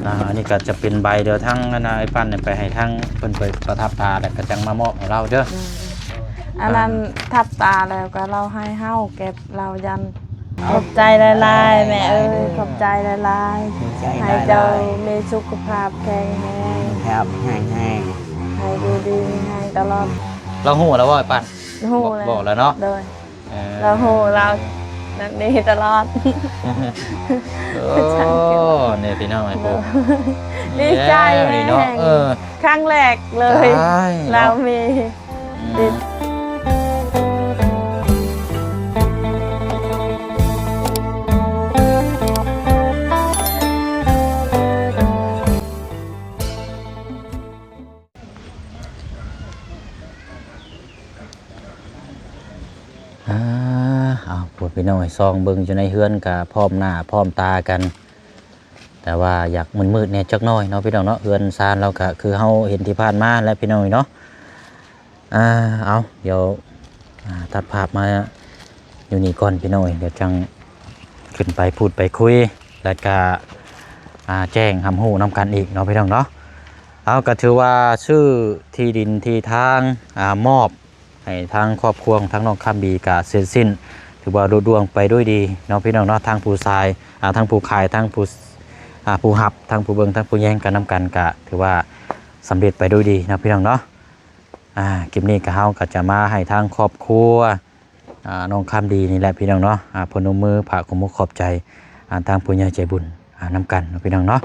ອ່າ ອັນນີ້ກໍຈະເປັນໃບ ດຽວທາງອັນນ່າ ອ້າຍປັ້ນນີ້ໄປໃຫ້ທາງເພິ່ນໄປປະທັບຕາ ແລ້ວກໍຈັ່ງມາມອບໃຫ້ລາວເດີ. ອ່າ ອັນນັ້ນ ອ່າ ທັບຕາແລ້ວກໍລາວໃຫ້ເຮົາເກັບ ລາວຢັນ. ຂອບໃຈຫຼາຍໆ ແມ່ເອີຍ ຂອບໃຈຫຼາຍໆ ໃຫ້ເຈົ້າມີສຸຂະພາບແຂງແຮງ ແຮງ ໃຫ້ຢູ່ດີມີແຮງຕະຫຼອດ. ລາວຮູ້ແລ້ວບໍ່ ອ້າຍປັ້ນ? ຮູ້ແລ້ວ ບອກແລ້ວເນາະ. ໂດຍ ເອີ ລາວຮູ້ ລາວແບບນີ້ຕະຫຼອດ. ໂອ້ ນີ້ພີ່ນ້ອງ ໄອ້ໂປ ໂດຍ ດີໃຈແຮງ ນີ້ເນາະ. ເອີ ຄັ້ງແລກເລີຍ ຕາຍເນາະ ລາວມີ ອືມ ຕິດ. ອ່າ ເອົາ ພວກພີ່ນ້ອງເອີຍ ສ່ອງເບິ່ງຢູ່ໃນເຮືອນກະພ້ອມໜ້າພ້ອມຕາກັນ ແຕ່ວ່າຢາກມືດໆແດ່ຈັກໜ້ອຍເນາະພີ່ນ້ອງເນາະ. ເຮືອນຊານລາວກະຄືເຮົາເຫັນທີ່ຜ່ານມາແຫຼະພີ່ນ້ອງເນາະ. ອ່າ ເອົາ ດຽວ ອ່າ ຕັດພາບມາຢູ່ນີ້ກ່ອນພີ່ນ້ອງເອີຍ ດຽວຈັ່ງຂຶ້ນໄປພູດໄປຄຸຍ ແລ້ວກະ ອ່າ ແຈ້ງຮັບຮູ້ນຳກັນອີກເນາະພີ່ນ້ອງເນາະ. ເອົາ ກໍຖືວ່າຊື້ທີ່ດິນທີ່ທາງ ອ່າ ມອບໃຫ້ທາງຄອບຄົວຂອງທາງນ້ອງຄຳດີກະເສັດສິ້ນ ຖືວ່າລຸລ່ວງໄປດ້ວຍດີເນາະພີ່ນ້ອງເນາະ. ທັງຜູ້ຊາຍ ອ່າ ທັງຜູ້ຂາຍ ທັງຜູ້ ອ່າ ຜູ້ຮັບ ທັງຜູ້ເບິ່ງ ທັງຜູ້ແຍງກັນນຳກັນ ກະຖືວ່າສຳເລັດໄປດ້ວຍດີເນາະພີ່ນ້ອງເນາະ. ອ່າ ຄລິບນີ້ກໍ ເຮົາກໍຈະມາໃຫ້ທາງຄອບຄົວ ອ່າ ນ້ອງຄຳດີນີ້ແຫຼະພີ່ນ້ອງເນາະ ອ່າ ພະນົມມືພະຂອບອົກຂອບໃຈ ອ່າ ທາງຜູ້ໃຫຍ່ໃຈບຸນ ອ່າ ນຳກັນເນາະພີ່ນ້ອງເນາະ.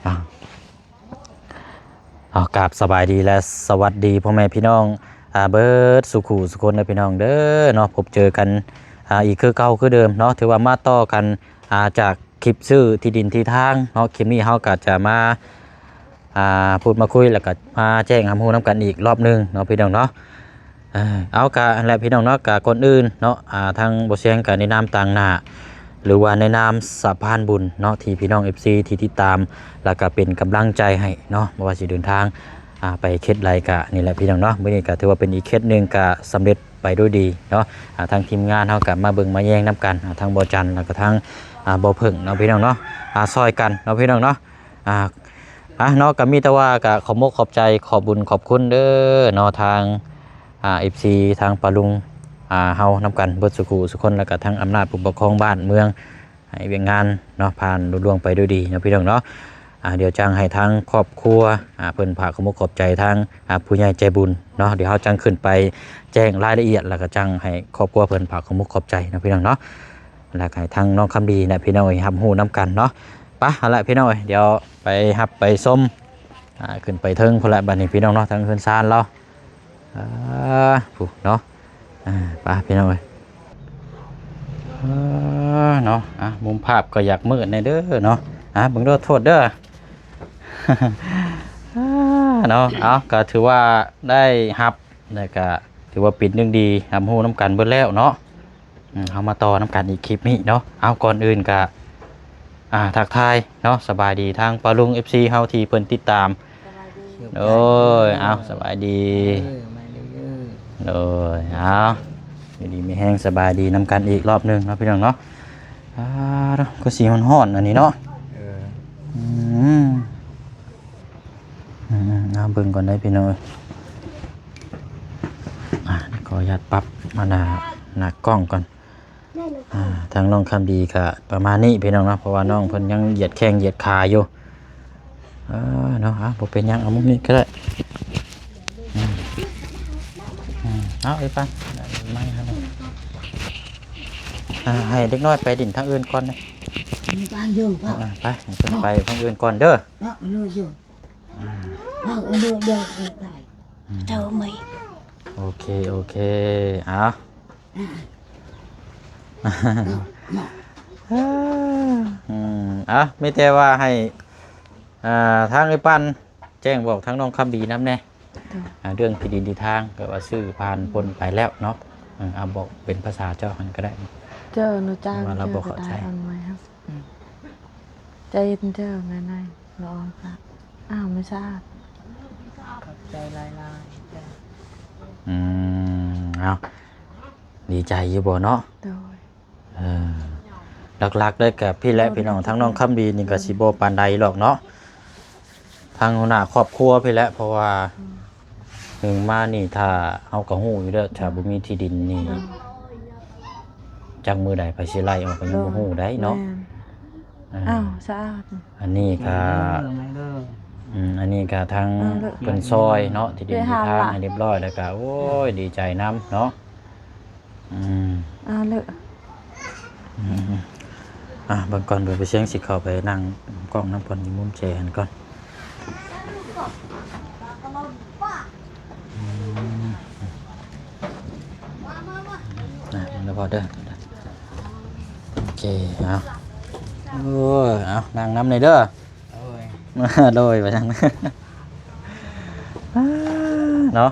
ອ່າ ເອົາ ກາບສະບາຍດີ ແລະ ສະຫວັດດີພໍ່ແມ່ພີ່ນ້ອງ ອ່າ ເບິດສູ່ຄູ່ສູ່ຄົນເດີພີ່ນ້ອງເດີເນາະ. ພົບເຈີກັນ ອ່າ ອີກຄືເກົ່າຄືເດີມເນາະ ຖືວ່າມາຕໍ່ກັນ ອ່າ ຈາກ ຄລິບຊື້ທີ່ດິນທີ່ທາງເນາະ. ຄລິບນີ້ເຮົາກໍຈະມາ ອ່າ ພູດມາຄຸຍ ແລ້ວກໍມາແຈ້ງຮັບຮູ້ນຳກັນອີກລອບໜຶ່ງເນາະພີ່ນ້ອງເນາະ. ເອີ ເອົາ ກະຫັ້ນແຫຼະພີ່ນ້ອງເນາະ ກະກ່ອນອື່ນເນາະ ອ່າ ທາງບໍ່ສຽງກໍໃນນາມຕາງໜ້າ ຫຼືວ່າໃນນາມສະພານບຸນເນາະ ທີ່ພີ່ນ້ອງເອັຟຊີທີ່ຕິດຕາມ ແລ້ວກໍເປັນກຳລັງໃຈໃຫ້ເນາະ ບໍ່ວ່າຊິເດີນທາງ ອ່າ ໄປເຂດໃດ ກະນີ້ແຫຼະພີ່ນ້ອງເນາະ. ມື້ນີ້ກໍຖືວ່າເປັນອີກເຂດໜຶ່ງ ກະສຳເລັດ ໄປດ້ວຍດີເນາະ. ອ່າ ທາງທີມງານເຮົາກໍມາເບິ່ງມາແຍງນຳກັນ ອ່າ ທາງບໍ່ຈັນ ແລ້ວກໍທາງ ອ່າ ບໍ່ເຜິ້ງເນາະພີ່ນ້ອງເນາະ ອ່າ ຊ່ອຍກັນເນາະພີ່ນ້ອງເນາະ. ອ່າ ອ່າ ເນາະ ກໍມີແຕ່ວ່າກໍຂອບອົກຂອບໃຈ ຂອບບຸນຂອບຄຸນເດີເນາະ ທາງ ອ່າ ເອັຟຊີ ທາງປ້າລຸງ ອ່າ ເຮົານຳກັນເບິດສູ່ຄູ່ສູ່ຄົນ ແລ້ວກໍທາງອຳນາດຜູ້ປົກຄອງບ້ານເມືອງ ໃຫ້ວຽກງານເນາະ ຜ່ານລຸລ່ວງໄປດ້ວຍດີເນາະພີ່ນ້ອງເນາະ. ອ່າ ດຽວຈັ່ງໃຫ້ທາງຄອບຄົວ ອ່າ ເພິ່ນຝາກຂອບອົກຂອບໃຈທາງ ອ່າ ຜູ້ໃຫຍ່ໃຈບຸນເນາະ ດຽວເຮົາຈັ່ງຂຶ້ນໄປແຈ້ງລາຍລະອຽດ ແລ້ວກໍຈັ່ງໃຫ້ຄອບຄົວເພິ່ນຝາກຂອບອົກຂອບໃຈເນາະພີ່ນ້ອງເນາະ. ແລ້ວກໍໃຫ້ທາງນ້ອງຄຳດີນະພີ່ນ້ອງເອີຍ ຮັບຮູ້ນຳກັນເນາະ. ໄປ ເອົາລະພີ່ນ້ອງເອີຍ ດຽວໄປຮັບໄປຊົມ ອ່າ ຂຶ້ນໄປເທິງພຸ້ນລະ ບັດນີ້ພີ່ນ້ອງເນາະ ທາງເຮືອນຊານລາວ. ອ່າ ພຸ້ນເນາະ ອ່າ ໄປພີ່ນ້ອງເອີຍ. ອ່າ ເນາະ ອ່າ ມຸມພາບກໍຢາກມືດແດ່ເດີເນາະ. ອ່າ ເບິ່ງເດີ ໂທດເດີ ອ່າ ເນາະ. ເອົາ ກໍຖືວ່າໄດ້ຮັບ ແລ້ວກໍຖືວ່າເປັນເລື່ອງດີ ຮັບຮູ້ນຳກັນເບິດແລ້ວເນາະ. ອືມ ເຮົາມາຕໍ່ນຳກັນອີກຄລິບນີ້ເນາະ. ເອົາ ກ່ອນອື່ນກະ ອ່າ ທັກທາຍເນາະ ສະບາຍດີທາງປ້າລຸງ ເອັຟຊີ ເຮົາທີ່ເພິ່ນຕິດຕາມ. ສະບາຍດີ. ໂດຍ ເອົາ ສະບາຍດີ. ເອີ ມາເດີ. ໂດຍ ເອົາ ຢູ່ດີມີແຮງ ສະບາຍດີນຳກັນອີກລອບໜຶ່ງເນາະ ພີ່ນ້ອງເນາະ. ອ່າ ກໍຊິຮ້ອນໆ ອັນນີ້ເນາະ. ເອີ ອືມ ອືມ ເອົາ ເບິ່ງກ່ອນໄດ໋ພີ່ນ້ອງເອີຍ. ອ່າ ຂໍອະນຸຍາດປັບມາໜ້າ ໜ້າກ້ອງກ່ອນ. ອ່າ ທາງນ້ອງຄຳດີກະປະມານນີ້ພີ່ນ້ອງເນາະ ເພາະວ່ານ້ອງເພິ່ນຍັງຢຽດແຂ້ງຢຽດຂາຢູ່. ເອີ ເນາະ ອ່າ ບໍ່ເປັນຫຍັງ ເອົາມຸມນີ້ກໍໄດ້. ອືມ ອືມ ເອົາ ເອີຍ ໄປ ໄດ້ໄມ້ຫັ້ນນະ. ອ່າ ໃຫ້ເດັກນ້ອຍໄປຫຼິ້ນທາງອື່ນກ່ອນເດ້. ໄປຢູ່ ອ່າ ໄປ ໃຫ້ເພິ່ນໄປທາງອື່ນກ່ອນເດີ. ເນາະ ຢູ່ ຢູ່ ອ່າ ເນາະ ຢູ່ ຢູ່ ຢູ່ ໄປ. ອືມ ເຈົ້າໄໝ້? ໂອເຄ ໂອເຄ ເອົາ ອືມ ເອົາ ມີແຕ່ວ່າໃຫ້ ອ່າ ທາງເອື້ອຍປັ້ນແຈ້ງບອກທາງນ້ອງຄຳດີນຳແດ່. ໂດຍ ອ່າ ເລື່ອງທີ່ດິນທີ່ທາງ ກໍວ່າຊື້ຜ່ານພົ້ນໄປແລ້ວເນາະ. ເອີ ເອົາ ບອກເປັນພາສາເຈົ້າຫັ້ນກໍໄດ້. ເຈົ້າໜູຈາງ ວ່າລາວບໍ່ເຂົ້າໃຈ ເຈົ້າກໍໄດ້ ເອົາໄວ້ ອືມ ໃຈເຢັນເດີ ແມ່ນາຍ ລະອອງສະອາດ ອ້າວ ແມ່ສະອາດ ຂອບໃຈຫຼາຍໆ ເຈົ້າ. ອືມ ເອົາ ດີໃຈຢູ່ບໍ່ເນາະ? ໂດຍ ເອີ ຫຼັກໆ ເລີຍກະພີ້ແຫຼະ ໂດຍ ພີ່ນ້ອງ ທາງນ້ອງຄຳດີນີ້ກະຊິບໍ່ປານໃດຫຼອກເນາະ. ທາງຫົວໜ້າຄອບຄົວພີ້ແຫຼະ ເພາະວ່າ ອືມ ໜຶ່ງມານີ້ ຖ້າເຮົາກໍຮູ້ຢູ່ແລ້ວ ຖ້າບໍ່ມີທີ່ດິນນີ້ ອືມ ຈັກມື້ໃດໃຜຊິໄລ່ອອກກໍຍັງບໍ່ຮູ້ໄດ໋ເນາະ. ແມ່ນ. ອ່າ ອ້າວ ສະອາດ ອັນນີ້ກໍ ເດີ ເດີ ອືມ ອັນນີ້ກໍທາງ ເອີ ເພິ່ນຊ່ອຍເນາະ ທີ່ດິນທີ່ທາງໃຫ້ຮຽບຮ້ອຍ ແລ້ວກໍ ໂອ້ຍ ດີໃຈນຳເນາະ. ອືມ ອ່າ ເລີ ອືມ ອ່າ ເບິ່ງກ່ອນ ເບິ່ງ ບໍ່ສຽງ ຊິເຂົ້າໄປນັ່ງກ້ອງນຳກ່ອນ ຢູ່ມຸມແຈຫັ້ນກ່ອນ. ອືມ ອ່າ ເບິ່ງເດີພໍ່ເດີ ໂອເຄ ເອົາ ໂອ້ຍ ເອົາ ນັ່ງນຳແດ່ເດີ. ໂດຍ ໂດຍ ວ່າຊັ້ນ ເນາະ.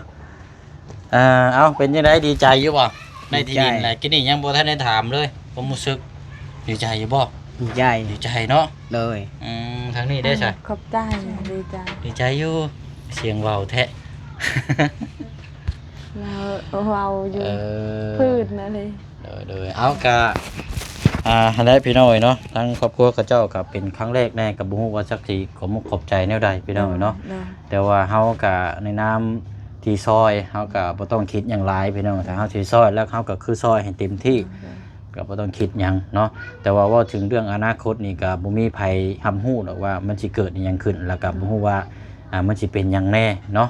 ອ່າ ເອົ້າ ເປັນຈັ່ງໃດ ດີໃຈຢູ່ບໍ່? ໄດ້ທີ່ດິນແລ້ວ. ກິນນີ້ຍັງບໍ່ທັນໄດ້ຖາມເລີຍ ຄວາມຮູ້ສຶກ ດີໃຈຢູ່ບໍ່? ດີໃຈ ດີໃຈເນາະ. ໂດຍ. ອືມ ທາງນີ້ເດ້ຊະ? ຂອບໃຈ ດີໃຈ ດີໃຈຢູ່. ສຽງເວົ້າແທ້ ລາວເວົ້າຢູ່ ເອີ ພື້ນນັ້ນເລີຍ. ໂດຍ ໂດຍ ເອົາ ກະ ອ່າ ຫັ້ນແຫຼະພີ່ນ້ອງເອີຍເນາະ ທາງຄອບຄົວເຂົາເຈົ້າກະເປັນຄັ້ງແລກແດ່ ກະບໍ່ຮູ້ວ່າຈັກຊິຂອບມຸກຂອບໃຈແນວໃດພີ່ນ້ອງເອີຍເນາະ. ໂດຍ ໂດຍ ແຕ່ວ່າເຮົາກະໃນນາມທີ່ຊ່ອຍ ເຮົາກະບໍ່ຕ້ອງຄິດຫຍັງຫຼາຍພີ່ນ້ອງ ຖ້າເຮົາຊິຊ່ອຍແລ້ວ ເຮົາກະຄືຊ່ອຍໃຫ້ເຕັມທີ່ ໂດຍ ກະບໍ່ຕ້ອງຄິດຫຍັງເນາະ. ແຕ່ວ່າເວົ້າເຖິງເລື່ອງອະນາຄົດນີ້ ກະບໍ່ມີໃຜຮັບຮູ້ດອກວ່າມັນຊິເກີດອີ່ຫຍັງຂຶ້ນ ແລ້ວກະບໍ່ຮູ້ວ່າ ອ່າ ມັນຊິເປັນຫຍັງແດ່ເນາະ.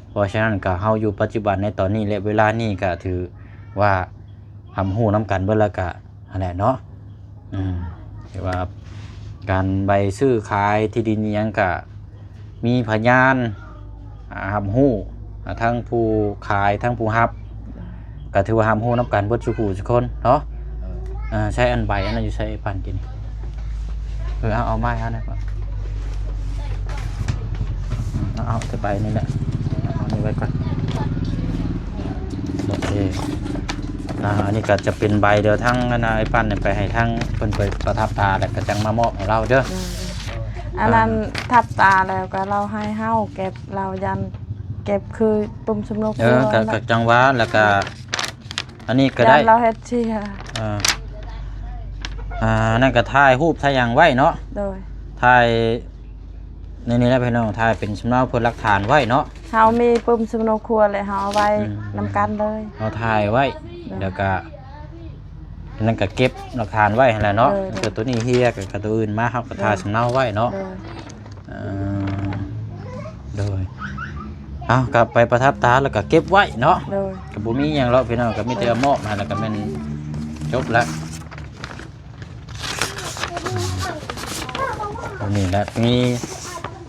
ເພາະສະນັ້ນກະເຮົາຢູ່ປັດຈຸບັນໃນຕອນນີ້ ແລະ ເວລານີ້ກະຖືວ່າຮັບຮູ້ນຳກັນເບິດແລ້ວກະຫັ້ນແຫຼະເນາະ. ອືມ ຖືວ່າການໃບຊື້ຂາຍທີ່ດິນອີ່ຫຍັງກະມີພະຍານ ອ່າ ຮັບຮູ້ ອ່າ ທັງຜູ້ຂາຍ ທັງຜູ້ຮັບ ກະຖືວ່າຮັບຮູ້ນຳກັນເບິດສູ່ຜູ້ສູ່ຄົນເນາະ. ເອີ ໃຊ້ອັນໃບອັນນັ້ນຢູ່ໃສ ໄອ້ປັ້ນກິນນີ້? ເອີ ເອົາ ເອົາມາໃຫ້ເຮົາແດ່ ເອົາ ເອົາແຕ່ໃບນີ້ແຫຼະ ເອົານີ້ໄວ້ກ່ອນ. ໂອເຄ ອ່າ ອັນນີ້ກໍຈະເປັນໃບ ດຽວທາງອັນນາ ໄອ້ປັ້ນນີ້ໄປໃຫ້ທາງເພິ່ນໄປປະທັບຕາ ແລ້ວກໍຈັ່ງມາມອບໃຫ້ລາວເດີ. ເອີ ອັນນັ້ນ ອ່າ ທັບຕາແລ້ວກໍລາວໃຫ້ເຮົາເກັບ ລາວຢ້ານເກັບຄືປຶ້ມສຳນົວຄົວ. ເອີ ກໍ ກໍຈັ່ງວ່າ ແລ້ວກໍ ອັນນີ້ກໍໄດ້ ຢ້ານລາວເຮັດເສຍ. ເອີ ອ່າ ນັ້ນກໍຖ່າຍຮູບຖ່າຍຫຍັງໄວ້ເນາະ. ໂດຍ ຖ່າຍໃນນີ້ແຫຼະພີ່ນ້ອງ ຖ່າຍເປັນສຳເນົາເພື່ອຫຼັກຖານໄວ້ເນາະ. ເຮົາມີປຶ້ມສຳນົວຄົວ ແລະ ເຮົາເອົາໄວ້ ອືມ ນຳກັນເລີຍ ເຮົາຖ່າຍໄວ້. ໂດຍ ແລ້ວກໍ ນັ້ນກໍເກັບຫຼັກຖານໄວ້ຫັ້ນແຫຼະເນາະ. ໂດຍ ແລ້ວກໍໂຕນີ້ເຮຍ ກໍ ກໍໂຕອື່ນມາ ເຮົາກໍຖ່າຍ ໂດຍ ສຳເນົາໄວ້ເນາະ. ໂດຍ ເອີ ໂດຍ ເອົາ ກໍໄປປະທັບຕາ ແລ້ວກໍເກັບໄວ້ເນາະ. ໂດຍ ກໍບໍ່ມີຫຍັງດອກພີ່ນ້ອງ ກໍມີແຕ່ມອບໃຫ້ ແລ້ວກໍແມ່ນຈົບລະ. ອັນນີ້ແຫຼະ ມີ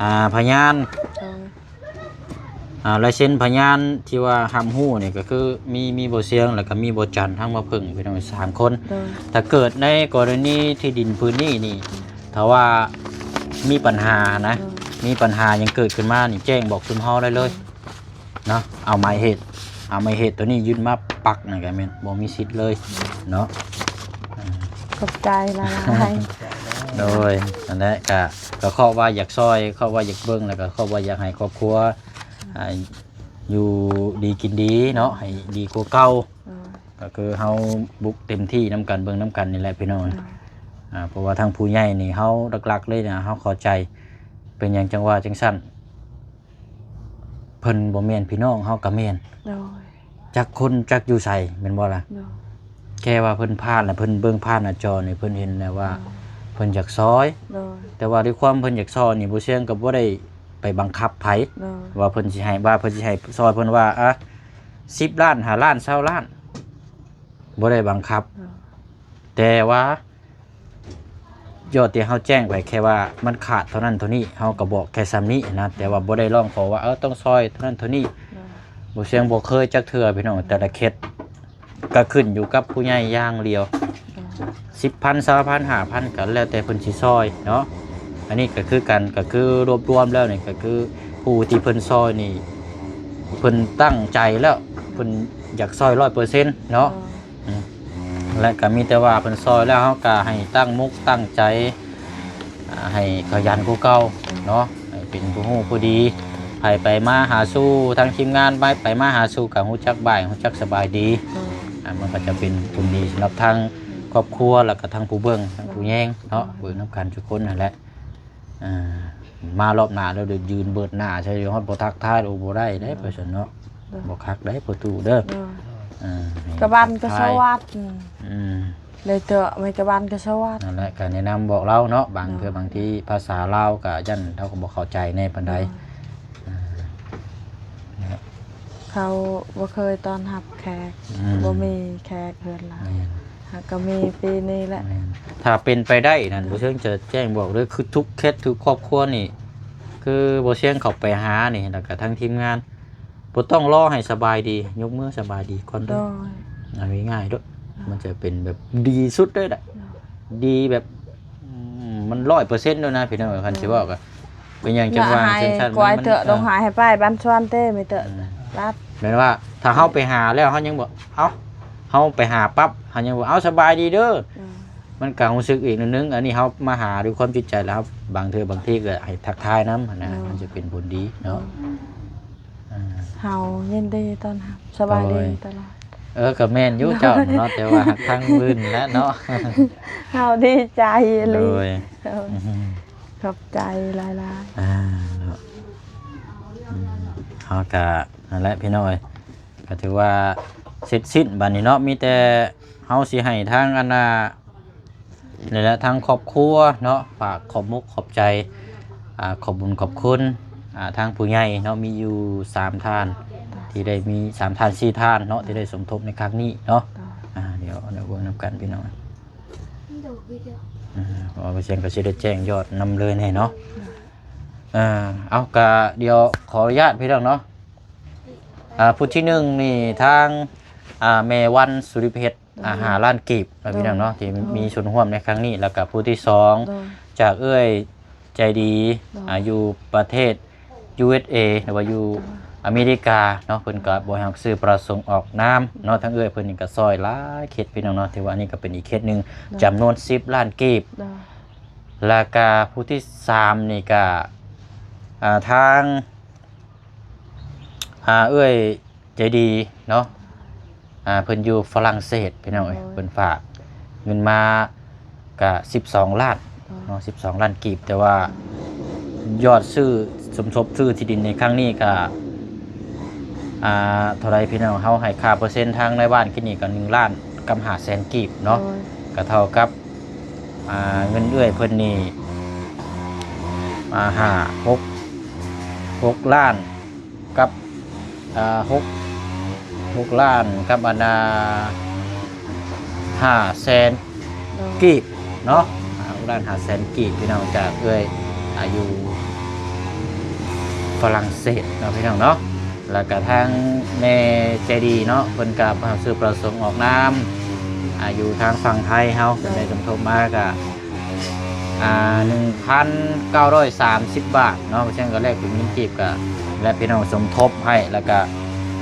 ອ່າ ພະຍານ ໂດຍ ອ່າ ລາຍເຊັນພະຍານທີ່ວ່າຮັບຮູ້ນີ້ກໍຄືມີ ມີບໍ່ຊຽງ ແລ້ວກໍມີບໍ່ຈັນ ທັງບໍ່ເພິ່ງ ພີ່ນ້ອງ ສາມຄົນ. ໂດຍ ຖ້າເກີດໃນກໍລະນີທີ່ດິນພື້ນນີ້ນີ້ ຖ້າວ່າມີບັນຫານະ ໂດຍ ມີບັນຫາຫຍັງເກີດຂຶ້ນມານີ້ ແຈ້ງບອກຊຸມເຮົາໄດ້ເລີຍເນາະ. ເອົາໝາຍເຫດ ເອົາໝາຍເຫດໂຕນີ້ຍື່ນມາປັກນັ້ນກໍແມ່ນບໍ່ມີສິດເລີຍເນາະ. ຂອບໃຈຫຼາຍໆ. ໂດຍ ນັ້ນແຫຼະ ກະ ກໍເພາະວ່າຢາກຊ່ອຍ ເພາະວ່າຢາກເບິ່ງ ແລ້ວກໍເພາະວ່າຢາກໃຫ້ຄອບຄົວ ອ່າ ຢູ່ດີກິນດີເນາະ ໃຫ້ດີກວ່າເກົ່າ. ໂດຍ ກໍຄືເຮົາບຸກເຕັມທີ່ນຳກັນ ເບິ່ງນຳກັນນີ້ແຫຼະພີ່ນ້ອງ. ໂດຍ ອ່າ ເພາະວ່າທາງຜູ້ໃຫຍ່ນີ້ ເຮົາຫຼັກໆເລີຍນະ ເຮົາເຂົ້າໃຈ. ເປັນຫຍັງຈັ່ງວ່າຈັ່ງຊັ້ນ? ເພິ່ນບໍ່ແມ່ນພີ່ນ້ອງເຮົາກໍແມ່ນ. ໂດຍ ຈັກຄົນຈັກຢູ່ໃສ ແມ່ນບໍ່ລະ? ໂດຍ ແຄ່ວ່າເພິ່ນຜ່ານ ແລະ ເພິ່ນເບິ່ງຜ່ານໜ້າຈໍນີ້ ເພິ່ນເຫັນແລ້ວວ່າ ໂດຍ ເພິ່ນຢາກຊ່ອຍ. ໂດຍ ແຕ່ວ່າດ້ວຍຄວາມເພິ່ນຢາກຊ່ອຍນີ້ ບໍ່ຊຽງກໍບໍ່ໄດ້ໄປບັງຄັບໃຜ. ໂດຍ ວ່າເພິ່ນຊິໃຫ້ ວ່າເພິ່ນຊິໃຫ້ຊ່ອຍ ເພິ່ນວ່າ ອະ ສິບລ້ານ ຫ້າລ້ານ ຊາວລ້ານ ບໍ່ໄດ້ບັງຄັບ. ໂດຍ ແຕ່ວ່າ ຍ້ອນທີ່ເຮົາແຈ້ງໄປແຄ່ວ່າມັນຂາດເທົ່ານັ້ນເທົ່ານີ້ ເຮົາກໍບອກແຄ່ສ່ຳນີ້ນະ ແຕ່ວ່າບໍ່ໄດ້ຮ້ອງຂໍວ່າ ເອີ ຕ້ອງຊ່ອຍເທົ່ານັ້ນເທົ່ານີ້. ໂດຍ ບໍ່ຊຽງບໍ່ເຄີຍຈັກເທື່ອພີ່ນ້ອງ ແຕ່ລະເຂດກໍຂຶ້ນຢູ່ກັບຜູ້ໃຫຍ່ຢ່າງດຽວ. ໂດຍ ສິບພັນ ຊາວພັນ ຫ້າພັນ ກໍແລ້ວແຕ່ເພິ່ນຊິຊ່ອຍເນາະ. ອັນນີ້ກໍຄືກັນ ກໍຄືລວບລວມແລ້ວນີ້ ກໍຄືຜູ້ທີ່ເພິ່ນຊ່ອຍນີ້ ເພິ່ນຕັ້ງໃຈແລ້ວ ເພິ່ນຢາກຊ່ອຍຮ້ອຍເປີເຊັນເນາະ. ໂດຍ ອືມ ແລະ ກໍມີແຕ່ວ່າເພິ່ນຊ່ອຍແລ້ວ ເຮົາກໍໃຫ້ຕັ້ງມຸກຕັ້ງໃຈ ອ່າ ໃຫ້ຂະຫຍັນກວ່າເກົ່າເນາະ ໃຫ້ເປັນຜູ້ຮູ້ຜູ້ດີ ໃຜໄປມາຫາສູ່ ທາງທີມງານໄປ ໄປມາຫາສູ່ກໍຮູ້ຈັກບາຍ ຮູ້ຈັກສະບາຍດີ. ໂດຍ ອ່າ ມັນກໍຈະເປັນຜົນດີສຳລັບທາງຄອບຄົວ ແລ້ວກໍທາງຜູ້ເບິ່ງ ທາງຜູ້ແຍງເນາະ ໂດຍ ເບິ່ງນຳກັນທຸກຄົນຫັ້ນແຫຼະ. ອ່າ ມາລອບໜ້າແລ້ວດຽວຢືນເບີດໜ້າໃສ່ ຮອດບໍ່ທັກທາຍ ໂອ້ ບໍ່ໄດ້ເດ້ ໂດຍ ໄປຊັ້ນເນາະ ໂດຍ ບໍ່ຄັກເດ້ປະຕູເດີ ໂດຍ ອ່າ ກະບ້ານກະສະຫວັດ ອືມ ເລີຍເຖາະ ແມ່ນກະບ້ານກະສະຫວັດ ນັ້ນແຫຼະ ກະແນະນຳບອກລາວເນາະ ບາງເທື່ອ ໂດຍ ບາງທີພາສາລາວກະຢ້ານເຮົາກະບໍ່ເຂົ້າໃຈແດ່ປານໃດ ໂດຍ ອ່າ ເຂົາບໍ່ເຄີຍຕ້ອນຮັບແຂກ ອືມ ບໍ່ມີແຂກເຮືອນລາວ ແມ່ນ ຫາກະມີປີນີ້ແຫຼະ ແມ່ນ ຖ້າເປັນໄປໄດ້ນັ້ນ ໂດຍ ບໍ່ເຊີງຈະແຈ້ງບອກເດີ ຄືທຸກເຂດ ທຸກຄອບຄົວນີ້ ຄືບໍ່ເຊີງເຂົ້າໄປຫານີ້ ແລ້ວກະທັງທີມງານ ບໍ່ຕ້ອງລໍໃຫ້ສະບາຍດີ ຍົກມືສະບາຍດີກ່ອນເດີ ໂດຍ ເອົາງ່າຍໆໂລດ ໂດຍ ມັນຈະເປັນແບບດີສຸດເລີຍລະ ໂດຍ ດີແບບ ອືມ ມັນຮ້ອຍເປີເຊັນໂລດນະ ພີ່ນ້ອງເອີຍ ຄັນຊິເວົ້າກະ ເປັນຫຍັງຈັ່ງວ່າ ຢາກໃຫ້ ຈັ່ງຊັ້ນ ກວາຍເຖາະ ມັນ ຕ້ອງຫາໃຫ້ປ້າຍບ້ານສວນເຕ້ ມີແຕ່ ອືມ ລັດ ແມ່ນວ່າ ຖ້າເຮົາໄປຫາແລ້ວ ເຮົາຍັງບໍ່ ເອົ້າ ເຮົາໄປຫາປັບ ເຮົາຍັງບໍ່ ເອົ້າ ສະບາຍດີເດີ ອືມ ມັນກະຮູ້ສຶກອີກໜ້ອຍໜຶ່ງ ອັນນີ້ເຮົາມາຫາດ້ວຍຄວາມຈິດໃຈ ແລ້ວເຮົາ ບາງເທື່ອບາງທີກະໃຫ້ທັກທາຍນຳຫັ້ນນະ ໂດຍ ມັນຈະເປັນຜົນດີເນາະ ໂດຍ ອ່າ ເຮົາຍິນດີຕ້ອນຮັບ ສະບາຍດີ ໂດຍ ຕະຫຼອດ ເອີ ກະແມ່ນຢູ່ເຈົ້າເນາະ ແຕ່ວ່າທາງອື່ນແຫຼະເນາະ ເຮົາດີໃຈອີ່ຫຼີ ໂດຍ ໂດຍ ອືມ ຂອບໃຈຫຼາຍໆ ອ່າ ເນາະ ອືມ ເຮົາກະ ນັ້ນແຫຼະພີ່ນ້ອງເອີຍ ກະຖືວ່າເສັດສິ້ນບາດນີ້ເນາະ ມີແຕ່ເຮົາຊິໃຫ້ທາງອັນນ່າ ນີ້ແຫຼະ ທາງຄອບຄົວເນາະ ຝາກຂອບມຸກຂອບໃຈ ອ່າ ຂອບບຸນຂອບຄຸນ ອ່າ ທາງຜູ້ໃຫຍ່ເນາະ ມີຢູ່ສາມທ່ານ ທີ່ໄດ້ມີ ສາມທ່ານ ສີ່ທ່ານເນາະ ທີ່ໄດ້ສົມທົບໃນຄັ້ງນີ້ເນາະ ໂດຍ ອ່າ ດຽວ ດຽວເບິ່ງນຳກັນພີ່ນ້ອງ ອ່າ ເພາະວ່າບໍ່ເຊັ່ນກະຊິໄດ້ແຈ້ງຍອດນຳເລີຍແນ່ເນາະ ໂດຍ ອ່າ ເອົາ ກະດຽວຂໍອະນຸຍາດພີ່ນ້ອງເນາະ ອ່າ ຜູ້ທີໜຶ່ງນີ້ທາງ ອ່າ ແມ່ວັນ ສຸລິເພັດ ໂດຍ ອ່າ ຫ້າລ້ານກີບເນາະ ໂດຍ ພີ່ນ້ອງເນາະ ທີ່ ໂດຍ ມີສ່ວນຮ່ວມໃນຄັ້ງນີ້ ແລ້ວກະຜູ້ທີສອງ ໂດຍ ຈາກເອື້ອຍໃຈດີ ໂດຍ ອ່າ ຢູ່ປະເທດ ຢູເອັສເອ ຫຼືວ່າຢູ່ ໂດຍ ອາເມລິກາເນາະ ເພິ່ນກະບໍ່ໃຫ້ອອກຊື່ປະສົງອອກນາມເນາະ ໂດຍ ທາງເອື້ອຍເພິ່ນນີ້ກະຊ່ອຍຫຼາຍເຂດ ພີ່ນ້ອງເນາະ ຖືວ່າອັນນີ້ກະເປັນອີກເຂດໜຶ່ງ ໂດຍ ຈຳນວນສິບລ້ານກີບ ໂດຍ ແລ້ວກະຜູ້ທີສາມນີ້ກະ ອ່າ ທາງ ອ່າ ເອື້ອຍໃຈດີເນາະ ອ່າ ເພິ່ນຢູ່ຝຣັ່ງເສດ ພີ່ນ້ອງເອີຍ ໂດຍ ເພິ່ນຝາກເງິນມາກະສິບສອງລ້ານ ໂດຍ ເນາະ ສິບສອງລ້ານກີບ ແຕ່ວ່າຍອດຊື້ ສົມທົບຊື້ທີ່ດິນໃນຄັ້ງນີ້ກະ ອ່າ ເທົ່າໃດພີ່ນ້ອງ ເຮົາໃຫ້ຄ່າເປີເຊັນທາງນາຍບ້ານກິນນີ້ກະໜຶ່ງລ້ານກັບຫ້າແສນກີບເນາະ ໂດຍ ກະເທົ່າກັບ ອ່າ ເງິນເອື້ອຍເພິ່ນນີ້ ອ່າ ຫ້າ ຫົກ ຫົກລ້ານ ກັບ ເອີ ຫົກ ຫົກລ້ານກັບອັນນ່າ ຫ້າແສນ ໂດຍ ກີບເນາະ ອ່າ ຫົກລ້ານຫ້າແສນກີບ ພີ່ນ້ອງ ຈາກເອື້ອຍ ອ່າ ຢູ່ຝຣັ່ງເສດເນາະ ພີ່ນ້ອງເນາະ ແລ້ວກະທາງແມ່ໃຈດີເນາະ ເພິ່ນກະບໍ່ໃຫ້ຊື່ປະສົງອອກນາມ ອ່າ ຢູ່ທາງຝັ່ງໄທເຮົາ ໂດຍ ເພິ່ນໄດ້ສົມທົບມາກະ ອ່າ ໜຶ່ງພັນເກົ້າຮ້ອຍສາມສິບບາດເນາະ ເຊິ່ງກະແລກເປັນເງິນກີບກະ ແລະ ພີ່ນ້ອງສົມທົບໃຫ້ ແລ້ວກະ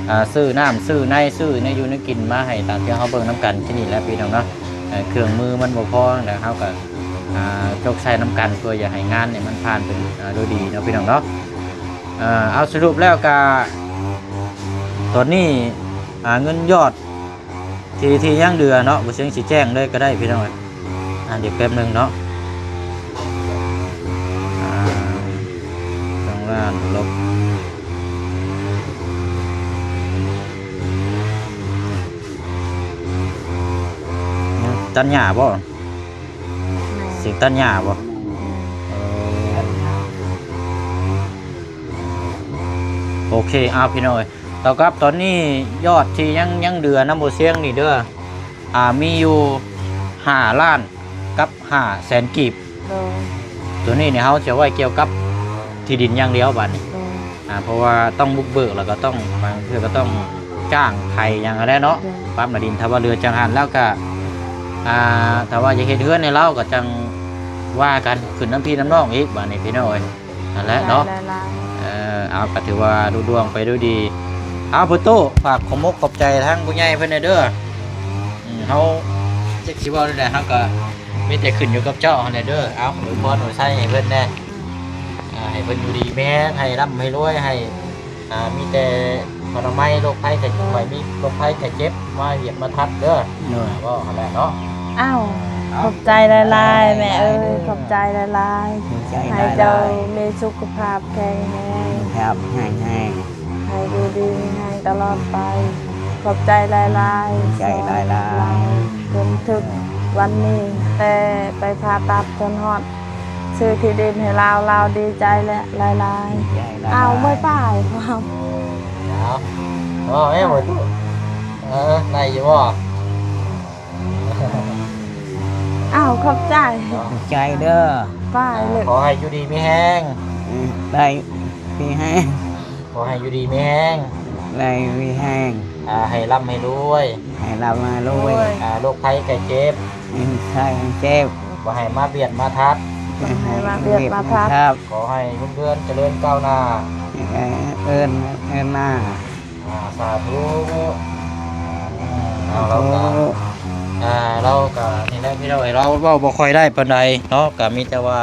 ອ່າ ຊື້ນ້ຳຊື້ໃນ ຊື້ແນວຢູ່ແນວກິນມາໃຫ້ ຕາມທີ່ເຮົາເບິ່ງນຳກັນທີ່ນີ້ແຫຼະ ພີ່ນ້ອງເນາະ ເອີ ເຄື່ອງມືມັນບໍ່ພໍ ແລ້ວເຮົາກະ ອ່າ ຈົກໃສ່ນຳກັນ ເພື່ອຢາກໃຫ້ງານນີ້ມັນຜ່ານໄປ ອ່າ ໂດຍດີເນາະ ພີ່ນ້ອງເນາະ ເອີ ເອົາ ສະຫຼຸບແລ້ວກະ ຕອນນີ້ ອ່າ ເງິນຍອດ ທີ່ ທີ່ຍັງເຫຼືອເນາະ ບໍ່ເຊີງຊິແຈ້ງເລີຍກະໄດ້ ພີ່ນ້ອງເອີຍ ອ່າ ດຽວແປັບໜຶ່ງເນາະ ອ່າ ທາງດ້ານລົບ ຕັດຫຍ້າບໍ່? ແມ່ນ ສຽງຕັດຫຍ້າບໍ່? ເອີ ໂອເຄ ເອົາ ພີ່ນ້ອງເອີຍ ເທົ່າກັບຕອນນີ້ຍອດທີ່ຍັງ ຍັງເຫຼືອນຳບໍ່ຊຽງນີ້ເດີ ອ່າ ມີຢູ່ຫ້າລ້ານກັບຫ້າແສນກີບ ໂດຍ ໂຕນີ້ນີ້ເຮົາຈະໄວ້ກ່ຽວກັບທີ່ດິນຢ່າງດຽວບາດນີ້ ໂດຍ ອ່າ ເພາະວ່າຕ້ອງບຸກເບີກ ແລ້ວກໍຕ້ອງ ບາງເທື່ອກໍຕ້ອງຈ້າງໄຖຫຍັງຫັ້ນແຫຼະເນາະ ໂດຍ ປັບໜ້າດິນ ຖ້າວ່າເຫຼືອຈັ່ງຫັ້ນແລ້ວກໍ ອ່າ ຖ້າວ່າຢາກເຮັດເຮືອນໃຫ້ລາວກໍຈັ່ງວ່າກັນ ຂຶ້ນນຳພີ່ນຳນ້ອງອີກບາດນີ້ ພີ່ນ້ອງເອີຍ ຫັ້ນແຫຼະເນາະ ເອີ ເອົາ ກໍຖືວ່າລຸລ່ວງໄປດ້ວຍດີ ເອົາ ພໍ່ຕູ້ ຝາກຂອບມົກຂອບໃຈທາງຜູ້ໃຫຍ່ເພິ່ນແດ່ເດີ ອືມ ເຮົາຈັກຊິເວົ້າແນວໃດ ເຮົາກໍມີແຕ່ຂຶ້ນຢູ່ກັບເຈົ້າຫັ້ນແຫຼະເດີ ເອົາ ອວຍພອນອວຍໄຊໃຫ້ເພິ່ນແດ່ ອ່າ ໃຫ້ເພິ່ນຢູ່ດີມີແຮງ ໃຫ້ລ່ຳໃຫ້ລວຍ ໃຫ້ ອ່າ ມີແຕ່ປະລະໄມໂລກໄພໄຂ້ ບໍ່ໃຫ້ມີໂລກໄພໄຂ້ເຈັບມາຫຽບມາທັບເດີ ໂດຍ ເວົ້າຫັ້ນແຫຼະເນາະ ອ້າວ ຂອບໃຈຫຼາຍໆ ແມ່ເອີຍ ຂອບໃຈຫຼາຍໆ ໃຫ້ເຈົ້າມີສຸຂະພາບແຂງແຮງ ແຮງ ໃຫ້ຢູ່ດີມີແຮງຕະຫຼອດໄປ. ຂອບໃຈຫຼາຍໆ ໃຈຫຼາຍໆ ຈົນເຖິງວັນນີ້ ແຕ່ໄປຜ່າຕັດຈົນຮອດ ຊື້ທີ່ດິນໃຫ້ລາວ ລາວດີໃຈແຫຼະຫຼາຍໆ. ເອົາ ບາຍບາຍ. ເອົາ ເວົ້າແມ່ ເອີ ໄດ້ຢູ່ບໍ່? ອ້າວ ຂອບໃຈ ຂອບໃຈເດີ ໄປເລີຍ ຂໍໃຫ້ຢູ່ດີມີແຮງ ໄດ້ມີແຮງ ຂໍໃຫ້ຢູ່ດີມີແຮງ ໄດ້ມີແຮງ ອ່າ ໃຫ້ລ່ຳໃຫ້ລວຍ ໃຫ້ລ່ຳໃຫ້ລວຍ ໂດຍ ອ່າ ໂລກໄພໄຂ້ເຈັບ ໃຫ້ໄຂ້ເຈັບ ບໍ່ໃຫ້ມາບຽດມາທັດ ບໍ່ໃຫ້ມາບຽດມາທັດ ຂໍໃຫ້ເງິນເດືອນຈະເລີນກ້າວໜ້າ ໃຫ້ເອີ້ນ ເອີ້ນໜ້າ. ອ່າ ສາທຸ ອືມ ເອົາ ລາວກະ ອ່າ ລາວກະນີ້ແຫຼະພີ່ນ້ອງເອີຍ ລາວເວົ້າບໍ່ຄ່ອຍໄດ້ປານໃດເນາະ ກະມີແຕ່ວ່າ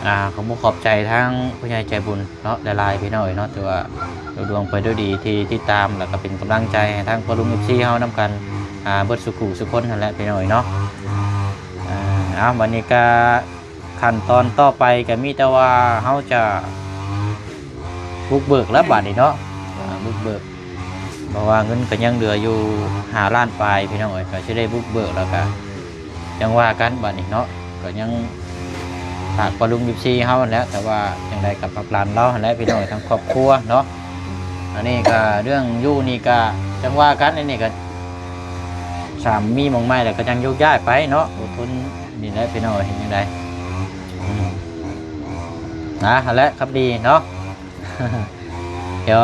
ອ່າ ຂອບອົກຂອບໃຈທາງຜູ້ໃຫຍ່ໃຈບຸນເນາະ ຫຼາຍໆ ພີ່ນ້ອງເອີຍເນາະ ຖືວ່າລຸລ່ວງໄປດ້ວຍດີທີ່ຕິດຕາມ ແລ້ວກະເປັນກຳລັງໃຈໃຫ້ທາງພໍ່ລຸງ ເອັຟຊີ ເຮົານຳກັນ ອ່າ ເບິດສູ່ຄູ່ສູ່ຄົນຫັ້ນແຫຼະ ພີ່ນ້ອງເອີຍເນາະ. ອ່າ ເອົາ ບັດນີ້ກະ ຂັ້ນຕອນຕໍ່ໄປກໍມີແຕ່ວ່າເຮົາຈະບຸກເບີກແລ້ວບາດນີ້ເນາະ ອ່າ ບຸກເບີກ ເພາະວ່າເງິນກໍຍັງເຫຼືອຢູ່ຫ້າລ້ານປາຍ ພີ່ນ້ອງເອີຍ ກໍຊິໄດ້ບຸກເບີກ ແລ້ວກໍຈັ່ງວ່າກັນບາດນີ້ເນາະ ກໍຍັງຝາກພໍ່ລຸງ ເອັຟຊີ ເຮົາຫັ້ນແຫຼະ ແຕ່ວ່າຈັ່ງໃດກໍພັກຫຼັງລາວຫັ້ນແຫຼະ ພີ່ນ້ອງເອີຍ ທາງຄອບຄົວເນາະ. ອັນນີ້ກໍເລື່ອງຢູ່ນີ້ກໍຈັ່ງວ່າກັນ ອັນນີ້ກໍ ສາມີໝ່ອງໃໝ່ແລ້ວກໍຈັ່ງໂຍກຍ້າຍໄປເນາະ ອົດທົນນີ້ແຫຼະພີ່ນ້ອງເອີຍ ເຮັດຈັ່ງໃດ ອືມ ນະ ຫັ້ນແຫຼະຄຳດີເນາະ ດຽວ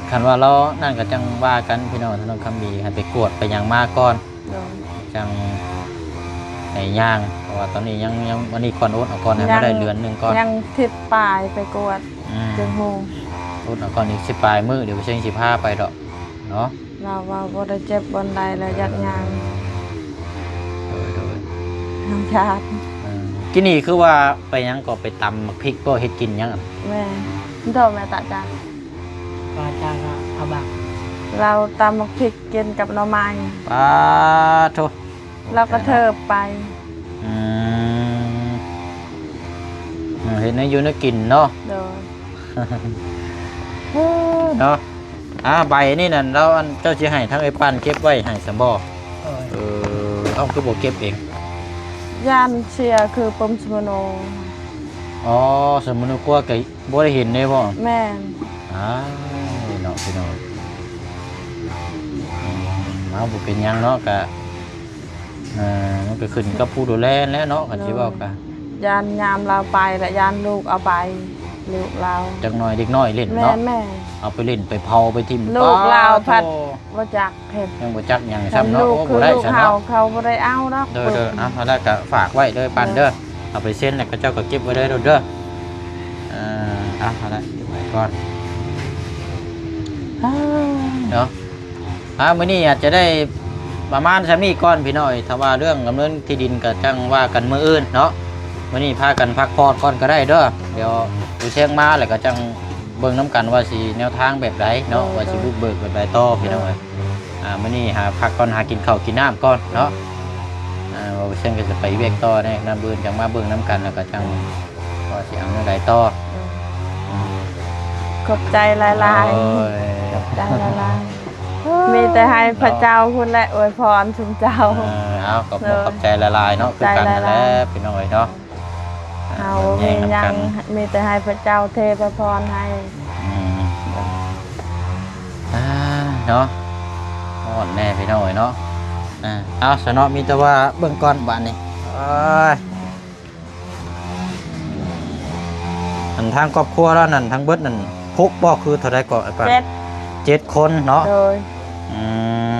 ຄັນວ່າລາວນັ້ນກໍຈັ່ງວ່າກັນພີ່ນ້ອງ ທາງນ້ອງຄຳດີໃຫ້ໄປກວດໄປຫຍັງມາກ່ອນ ໂດຍ ຈັ່ງໃຫ້ຍ່າງ ເພາະວ່າຕອນນີ້ຍັງ ຍັງ ອັນນີ້ກ່ອນ ອົດເອົາກ່ອນ ໃຫ້ມາໄດ້ເດືອນໜຶ່ງກ່ອນ ຍັງສິບປາຍໄປກວດ ອືມ ຈຶ່ງຮູ້ ອົດເອົາກ່ອນອີກສິບປາຍມື້ ດຽວບໍ່ເຊີງຊິພາໄປດອກເນາະ. ລາວວ່າບໍ່ໄດ້ເຈັບບ່ອນໃດແລ້ວ ຢາກຍ່າງ ໂດຍໆ ທາງຊາດ ເອີ ກິນນີ້ຄືວ່າໄປຫຍັງກໍໄປຕຳໝາກພິກບໍ່ ເຮັດກິນຫຍັງ ແມ່ນ ໂດ ແມ່ຕາຈາ ປາຈາກອາບັກ ລາວຕຳໝາກພິກກິນກັບໜໍ່ໄມ້ ປາໂທ ລາວກະເທີບໄປ ອືມ ເຮັດແນວຢູ່ແນວກິນເນາະ ໂດຍ ເນາະ. ອ່າ ໃບນີ້ນັ້ນລາວ ອັນ ເຈົ້າຊິໃຫ້ທາງເອື້ອຍປານເກັບໄວ້ໃຫ້ຊັ້ນບໍ່? ໂດຍ ເອີ ເອົ້າ ຄືບໍ່ເກັບເອງ? ຢ້ານເສຍຄືປົມສະມະໂນ ອໍ ສະມະໂນຄົວກໍບໍ່ໄດ້ເຫັນເດ້ບໍ່? ແມ່ນ ອ້າຍ ເນາະ ພີ່ນ້ອງ ອືມ ເອົາ ບໍ່ເປັນຫຍັງເນາະ ກະ ເອີ ມັນກໍຂຶ້ນກັບຜູ້ດູແລແຫຼະເນາະ ຄັນຊິເວົ້າກະ ໂດຍ ຢ້ານຍາມລາວໄປລະ ຢ້ານລູກເອົາໄປ ລູກລາວ ຈັກໜ້ອຍເດັກນ້ອຍຫຼິ້ນເນາະ ແມ່ນໆ ເອົາໄປຫຼິ້ນໄປເຜົາໄປຖິ້ມ ລູກລາວ ປາໂທ ພັດບໍ່ຈັກເຮັດ ຍັງບໍ່ຈັກຫຍັງຊ້ຳເນາະ ໂອ້ ບໍ່ໄດ້ຊັ້ນເນາະ ເຂົາບໍ່ໄດ້ເອົາດອກ ໂດຍໆ ເອົາ ແລ້ວກໍຝາກໄວ້ເດີ ປານເດີ ໂດຍ ເອົາໄປເຊັນ ແລ້ວເຂົາເຈົ້າກໍເກັບໄວ້ເດີ ໂດຍເດີ ເອີ ເອົາ ເອົາລະ ເກັບໄວ້ກ່ອນ ເນາະ. ອ່າ ມື້ນີ້ອາດຈະໄດ້ປະມານສ່ຳນີ້ກ່ອນພີ່ນ້ອງເອີຍ ຖ້າວ່າເລື່ອງດຳເນີນທີ່ດິນກໍຈັ່ງວ່າກັນມື້ອື່ນເນາະ ມື້ນີ້ພາກັນພັກຜ່ອນກ່ອນກໍໄດ້ເດີ ດຽວມື້ແຊງມາແລ້ວກໍຈັ່ງເບິ່ງນຳກັນວ່າຊິແນວທາງແບບໃດເນາະ ເອີ ວ່າຊິບຸກເບີກແບບໃດຕໍ່ພີ່ນ້ອງເອີຍ ອ່າ ມື້ນີ້ຫາພັກກ່ອນ ຫາກິນເຂົ້າກິນນ້ຳກ່ອນເນາະ ອ່າ ວ່າເຊິ່ງກໍຈະໄປວຽກຕໍ່ໃນນຳອື່ນ ຈັ່ງມາເບິ່ງນຳກັນ ແລ້ວກໍຈັ່ງວ່າຊິເອົາແນວໃດຕໍ່ ເອີ ອືມ ຂອບໃຈຫຼາຍໆ ໂອ້ຍ ຂອບໃຈຫຼາຍໆ ມີແຕ່ໃຫ້ພະເຈົ້າພຸ້ນແຫຼະອວຍພອນຊຸມເຈົ້າ ເອີ ເອົາ ຂອບ ໂດຍ ຂອບໃຈຫຼາຍໆເນາະ ຄືກັນຫັ້ນແຫຼະ ພີ່ນ້ອງເອີຍເນາະ ເຮົາບໍ່ມີຫຍັງ ມີແຕ່ໃຫ້ພະເຈົ້າເທພະພອນໃຫ້ ອືມ ອ່າ ເນາະ ຮ້ອນແດ່ພີ່ນ້ອງເອີຍເນາະ ອ່າ ເອົາຊະເນາະ ມີແຕ່ວ່າເບິ່ງກ່ອນບາດນີ້ ໂອ້ຍ ອັນທາງຄອບຄົວລາວນັ້ນ ທັງເບິດນັ້ນ ຫົກບໍ່ ຄືເທົ່າໃດກໍ ອ້າຍປານ? ເຈັດ ເຈັດຄົນເນາະ ໂດຍ ອື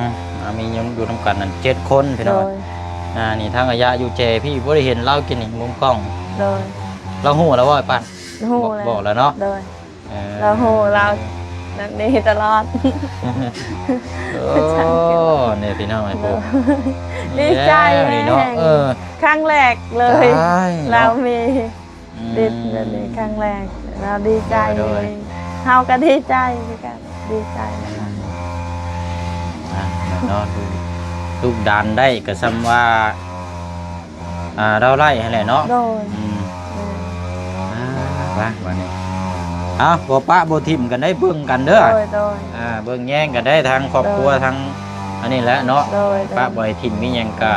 ມ ອ່າ ມີຢູ່ນຳກັນນັ້ນ ເຈັດຄົນພີ່ນ້ອງ ໂດຍ ອ່າ ນີ້ທາງອາຍະຢູ່ແຈພີ້ ບໍ່ໄດ້ເຫັນລາວກິນນີ້ ມຸມກ້ອງ ໂດຍ ລາວຮູ້ແລ້ວບໍ່ ອ້າຍປານ? ຮູ້ແລ້ວ ບອກແລ້ວເນາະ ໂດຍ ເອີ ລາວຮູ້ ລາວນັກດີຕະຫຼອດ ໂອ້ ນີ້ພີ່ນ້ອງ ໂດຍ ດີໃຈແຮງ ເອີ ຄັ້ງແລກເລີຍ ລາວມີ ອືມ ດິດແບບນີ້ຄັ້ງແລກ ລາວດີໃຈ ໂດຍ ເຮົາກໍດີໃຈຄືກັນ ດີໃຈນຳ ອ່າ ເນາະ ລູກດານໄດ້ກໍສ່ຳວ່າ ອ່າ ລາວໄດ້ຫັ້ນແຫຼະເນາະ. ໂດຍ ອືມ ໂດຍ ອ່າ ວ່າ ວ່ານີ້ ເອົາ ບໍ່ປະບໍ່ຖິ້ມກັນໄດ້ ເບິ່ງກັນເດີ. ໂດຍ ໂດຍ ອ່າ ເບິ່ງແຍງກັນໄດ້ ທາງຄອບຄົວ ໂດຍ ທາງອັນນີ້ແຫຼະເນາະ. ໂດຍ ໂດຍ ປະບໍ່ໃຫ້ຖິ້ມມີຫຍັງກະ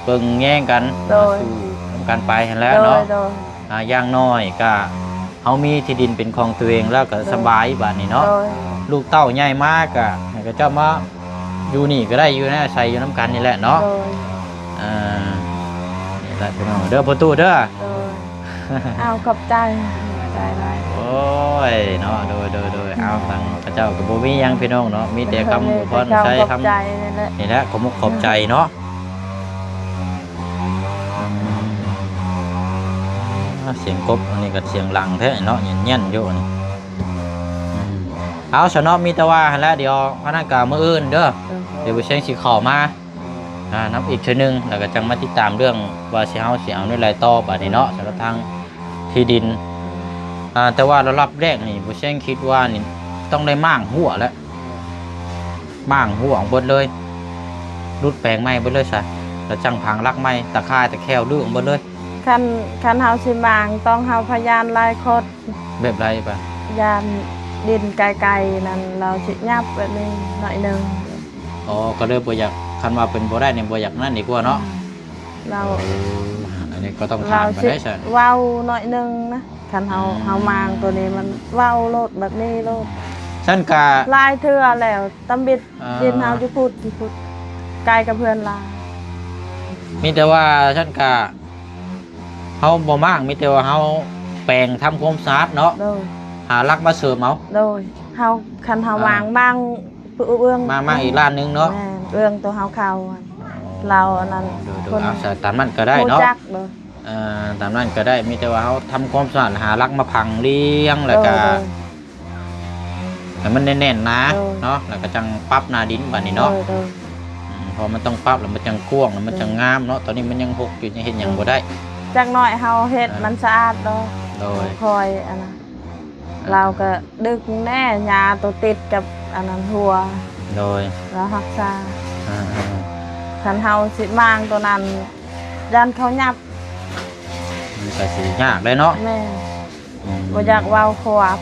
ເບິ່ງແຍງກັນ ໂດຍ ມາສູ່ນຳກັນໄປຫັ້ນແຫຼະເນາະ. ໂດຍ ໂດຍ ອ່າ ຢ່າງໜ້ອຍກະ ເຮົາມີທີ່ດິນເປັນຂອງຕົວເອງແລ້ວກໍ ໂດຍ ສະບາຍບາດນີ້ເນາະ. ໂດຍ ລູກເຕົ້າໃຫຍ່ມາກໍໃຫ້ເຂົາເຈົ້າມາຢູ່ນີ້ກໍໄດ້ ຢູ່ໃນອາໄສຢູ່ນຳກັນນີ້ແຫຼະເນາະ. ໂດຍ ອ່າ ນີ້ແຫຼະພີ່ນ້ອງເດີ ພໍ່ຕູ້ເດີ. ໂດຍ ເອົາ ຂອບໃຈ ຂອບໃຈຫຼາຍ. ໂອ້ຍເນາະ ໂດຍ ໂດຍ ໂດຍ ເອົາ ທາງເຂົາເຈົ້າກໍບໍ່ມີຫຍັງພີ່ນ້ອງເນາະ ມີແຕ່ຄຳອວຍພອນໃສ່ ຂອບໃຈ ຄຳນີ້ແຫຼະ ຂອບມຸກຂອບໃຈເນາະ. ອືມ ສຽງກົບອັນນີ້ກໍສຽງຫຼັງແທ້ເນາະ ແຍ່ນໆຢູ່ອັນນີ້. ອືມ ເອົາຊະເນາະ ມີແຕ່ວ່າຫັ້ນແຫຼະ ດຽວອັນນັ້ນກໍມື້ອື່ນເດີ. ໂດຍ ດຽວບໍ່ເຊັງຊິເຂົ້າມາ ອ່າ ນຳອີກເທື່ອໜຶ່ງ ແລ້ວກໍຈັ່ງມາຕິດຕາມເລື່ອງວ່າຊິ ເຮົາຊິເອົາແນວໃດຕໍ່ບາດນີ້ເນາະ. ສຳລັບທາງທີ່ດິນ ອ່າ ແຕ່ວ່າລະດັບແລກນີ້ ບໍ່ເຊັງຄິດວ່ານີ້ຕ້ອງໄດ້ມ້າງຮົ້ວແຫຼະ ມ້າງຮົ້ວອອກເບິດເລີຍ ຫຼຸດແປງໃໝ່ເບິດເລີຍຊະ ແລ້ວຈັ່ງຝັງຫຼັກໃໝ່ ຕາຂ່າຍຕາແຂ້ວຮື້ອອກເບິດເລີຍ. ຄັນ ຄັນເຮົາຊິມ້າງ ຕ້ອງເຮົາພະຍານຫຼາຍຄົນ. ແບບໃດປະ? ຢ້ານດິນໃກ້ໆນັ້ນ ລາວຊິຫຍັບແບບນີ້ໜ້ອຍໜຶ່ງ. ອໍ ກໍເລີຍບໍ່ຢາກ ຄັນວ່າເປັນບໍ່ໄດ້ນີ້ ບໍ່ຢາກນັ້ນດີກວ່າເນາະ. ອືມ ລາວ ເອີ ອັນນີ້ກໍຕ້ອງຖາມກັນໄດ້ຊະ ລາວຊິເວົ້າໜ້ອຍໜຶ່ງນະ. ຄັນເຮົາ ອືມ ເຮົາມ້າງໂຕນີ້ ມັນເວົ້າໂລດ ແບບນີ້ໂລດ. ຊັ້ນກະຫຼາຍເທື່ອແລ້ວ ຕຳບິດ ອ່າ ດິນເຮົາຢູ່ພຸ້ນ ຢູ່ພຸ້ນ ໃກ້ກັບເຮືອນລາວ. ມີແຕ່ວ່າຊັ້ນກະ ເຮົາບໍ່ມ້າງ ມີແຕ່ວ່າເຮົາແປງທຳຄວາມສະອາດເນາະ. ໂດຍ ຫາຫຼັກມາເສີມເອົາ. ໂດຍ ເຮົາ ຄັນເຮົາ ອ່າ ມ້າງ ມ້າງເບື້ອງ ມ້າງ ມ້າງອີກລ້ານໜຶ່ງເນາະ. ແມ່ນ ເບື້ອງໂຕເຮົາເຂົ້າ ອໍ ລາວອັນນັ້ນ ໂດຍ ໂດຍ ຄົນ ເອົາ ຕາມນັ້ນກໍໄດ້ເນາະ ຮູ້ຈັກ. ໂດຍ ເອີ ຕາມນັ້ນກໍໄດ້ ມີແຕ່ວ່າເຮົາທຳຄວາມສະອາດ ຫາຫຼັກມາຝັງລຽງ ແລ້ວກໍ ໂດຍ ໂດຍ ໃຫ້ມັນແໜ້ນໆໜາ ໂດຍ ເນາະ ແລ້ວກໍຈັ່ງປັບໜ້າດິນບາດນີ້ເນາະ. ໂດຍ ໂດຍ ອືມ ເພາະມັນຕ້ອງປັບ ແລ້ວມັນຈັ່ງກວ້າງ ແລ້ວມັນ ໂດຍ ຈັ່ງງາມເນາະ. ຕອນນີ້ມັນຍັງຫົກຢູ່ ຍັງເຮັດຫຍັງ ໂດຍ ບໍ່ໄດ້. ຈັກໜ້ອຍເຮົາເຮັດ ເອີ ມັນສະອາດດອກ. ໂດຍ ຄ່ອຍອັນນັ້ນ ເອີ ລາວກໍດຶງແດ່ ຫຍ້າໂຕຕິດກັບອັນນັ້ນຮົ້ວ. ໂດຍ ລາວຮັກສາ. ເອີໆ ຄັນເຮົາຊິມ້າງໂຕນັ້ນ ຢ້ານເຂົາຫຍັບ ມັນກໍຊິຍາກເດ້ເນາະ. ແມ່ນ ອືມ ບໍ່ຢາກເວົ້າຄວາມ.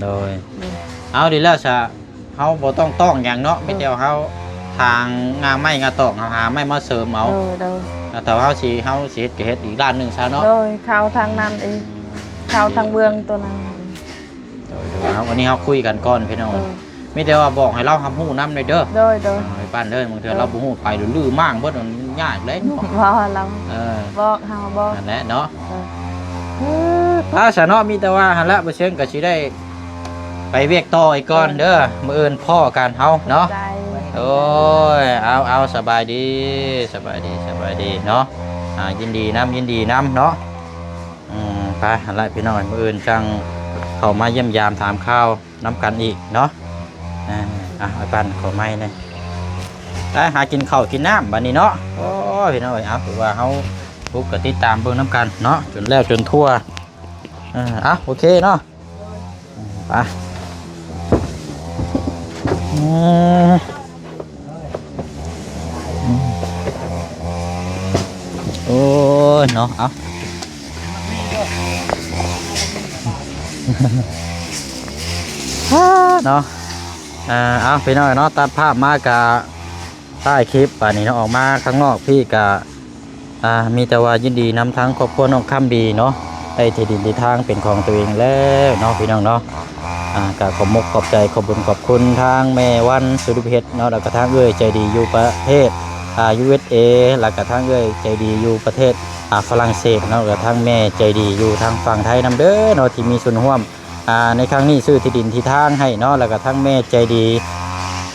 ໂດຍ ໂດຍ ເອົາ ດີແລ້ວຊະ ເຮົາບໍ່ຕ້ອງຕ້ອງຫຍັງເນາະ. ໂດຍ ມີແຕ່ເຮົາທາງງ່າໄມ້ງ່າຕອກ ເຮົາຫາໄມ້ມາເສີມເອົາ. ໂດຍ ໂດຍ ແລ້ວຖ້າເຮົາຊິ ເຮົາຊິເຮັດກໍເຮັດອີກລ້ານໜຶ່ງຊະເນາະ. ໂດຍ ເຂົ້າທາງນັ້ນອີກ ເຂົ້າທາງເບື້ອງໂຕນັ້ນ. ໂດຍ ໂດຍ ເອົາ ອັນນີ້ເຮົາຄຸຍກັນກ່ອນພີ່ນ້ອງ. ໂດຍ ມີແຕ່ວ່າບອກໃຫ້ລາວຮັບຮູ້ນຳແດ່ເດີ. ໂດຍ ໂດຍ ເອີ ອ້າຍປັ້ນເດີ ບາງເທື່ອ ໂດຍ ລາວບໍ່ຮູ້ໄປ ຫຼືມ້າງເບິດ ມັນຍາກເດ້ເນາະ. ບໍ່ ລາວ ເອີ ບອກ ເຮົາບອກ ນັ້ນແຫຼະເນາະ. ໂດຍ ເອີ ໄປຊະເນາະ ມີແຕ່ວ່າຫັ້ນລະ ບໍ່ເຊີງກໍຊິໄດ້ໄປວຽກຕໍ່ອີກກ່ອນເດີ. ໂດຍ ມື້ອື່ນພໍ້ກັນເຮົາເນາະ. ຂອບໃຈ. ໂອ້ຍ ເອົາ ເອົາ ສະບາຍດີ ສະບາຍດີ ສະບາຍດີເນາະ. ອ່າ ຍິນດີນຳ ຍິນດີນຳເນາະ. ອືມ ໄປ ຫັ້ນລະພີ່ນ້ອງ ມື້ອື່ນຈັ່ງເຂົ້າມາຢ້ຽມຢາມຖາມຂ່າວນຳກັນອີກເນາະ. ອ່າ ອ່ະ ອ້າຍປັ້ນ ຂໍໄມ້ແດ່ ໄປຫາກິນເຂົ້າກິນນ້ຳບາດນີ້ເນາະ. ໂອ້ຍ ພີ່ນ້ອງເອີຍ ເອົາ ຖືວ່າເຮົາບຸກກໍຕິດຕາມເບິ່ງນຳກັນເນາະ ຈົນແລ້ວຈົນທົ່ວ. ເອີ ເອົາ ໂອເຄເນາະ. ໄປ ອືມ ອືມ ໂອ້ຍເນາະ ເອົາ ເນາະ. ອ່າ ເອົາ ພີ່ນ້ອງເນາະ ຕັດພາບມາກະທ້າຍຄລິບບາດນີ້ເນາະ ອອກມາຂ້າງນອກພີ້ກະ ອ່າ ມີແຕ່ວ່າຍິນດີນຳທາງຄອບຄົວນ້ອງຄຳດີເນາະ ໄດ້ທີ່ດິນທີ່ທາງເປັນຂອງຕົວເອງແລ້ວເນາະ ພີ່ນ້ອງເນາະ. ອ່າ ກະຂອບມຸກຂອບໃຈ ຂອບບຸນຂອບຄຸນທາງແມ່ວັນ ສຸລິເພັດເນາະ ແລ້ວກະທາງເອື້ອຍໃຈດີຢູ່ປະເທດ ອ່າ ຢູເອສເອ ແລ້ວກະທາງເອື້ອຍໃຈດີຢູ່ປະເທດ ອ່າ ຝຣັ່ງເສດເນາະ ແລ້ວກະທາງແມ່ໃຈດີຢູ່ທາງຝັ່ງໄທນຳເດີເນາະ ທີ່ມີສ່ວນຮ່ວມ ອ່າ ໃນຄັ້ງນີ້ຊື້ທີ່ດິນທີ່ທາງໃຫ້ເນາະ ແລ້ວກໍທັງແມ່ໃຈດີ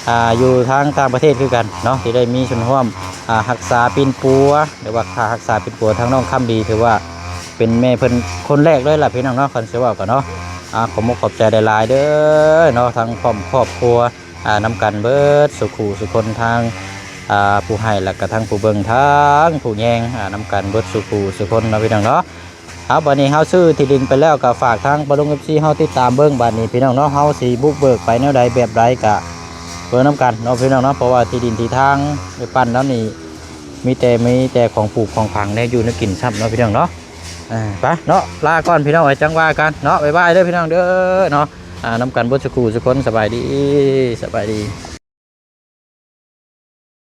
ອ່າ ຢູ່ທາງຕ່າງປະເທດຄືກັນເນາະ ທີ່ໄດ້ມີສ່ວນຮ່ວມ ອ່າ ຮັກສາປິ່ນປົວ ຫຼືວ່າຄ່າຮັກສາປິ່ນປົວທາງນ້ອງຄຳດີ ຖືວ່າເປັນແມ່ເພິ່ນຄົນແລກເລີຍລະພີ່ນ້ອງເນາະ ຄັນຊິເວົ້າກັນເນາະ. ອ່າ ຂອບມຸກຂອບໃຈຫຼາຍໆເດີເນາະ ທັງພ້ອມຄອບຄົວ ອ່າ ນຳກັນເບິດສູ່ຄູ່ສູ່ຄົນ ທັງ ອ່າ ຜູ້ໃຫ້ ແລ້ວກໍທັງຜູ້ເບິ່ງ ທັງຜູ້ແຍງ ອ່າ ນຳກັນເບິດສູ່ຄູ່ສູ່ຄົນເນາະ ພີ່ນ້ອງເນາະ. ເອົາ ບາດນີ້ເຮົາຊື້ທີ່ດິນໄປແລ້ວ ກໍຝາກທາງປ້າລຸງ ເອັຟຊີ ເຮົາຕິດຕາມເບິ່ງ ບາດນີ້ພີ່ນ້ອງເນາະ ເຮົາຊິບຸກເບີກໄປແນວໃດແບບໃດ ກໍ ເບິ່ງນຳກັນເນາະພີ່ນ້ອງເນາະ ເພາະວ່າທີ່ດິນທີ່ທາງໄດ້ປັ້ນແລ້ວນີ້ ມີແຕ່ ມີແຕ່ຂອງປູກຂອງຝັງ ແນວຢູ່ແນວກິນຊ້ຳເນາະພີ່ນ້ອງເນາະ. ອ່າ ໄປເນາະ ລາກ່ອນພີ່ນ້ອງເອີຍ ຈັ່ງວ່າກັນເນາະ ບາຍບາຍເດີພີ່ນ້ອງເດີເນາະ. ອ່າ ນຳກັນເບິດສູ່ຄູ່ສູ່ຄົນ ສະບາຍດີ ສະບາຍດີ.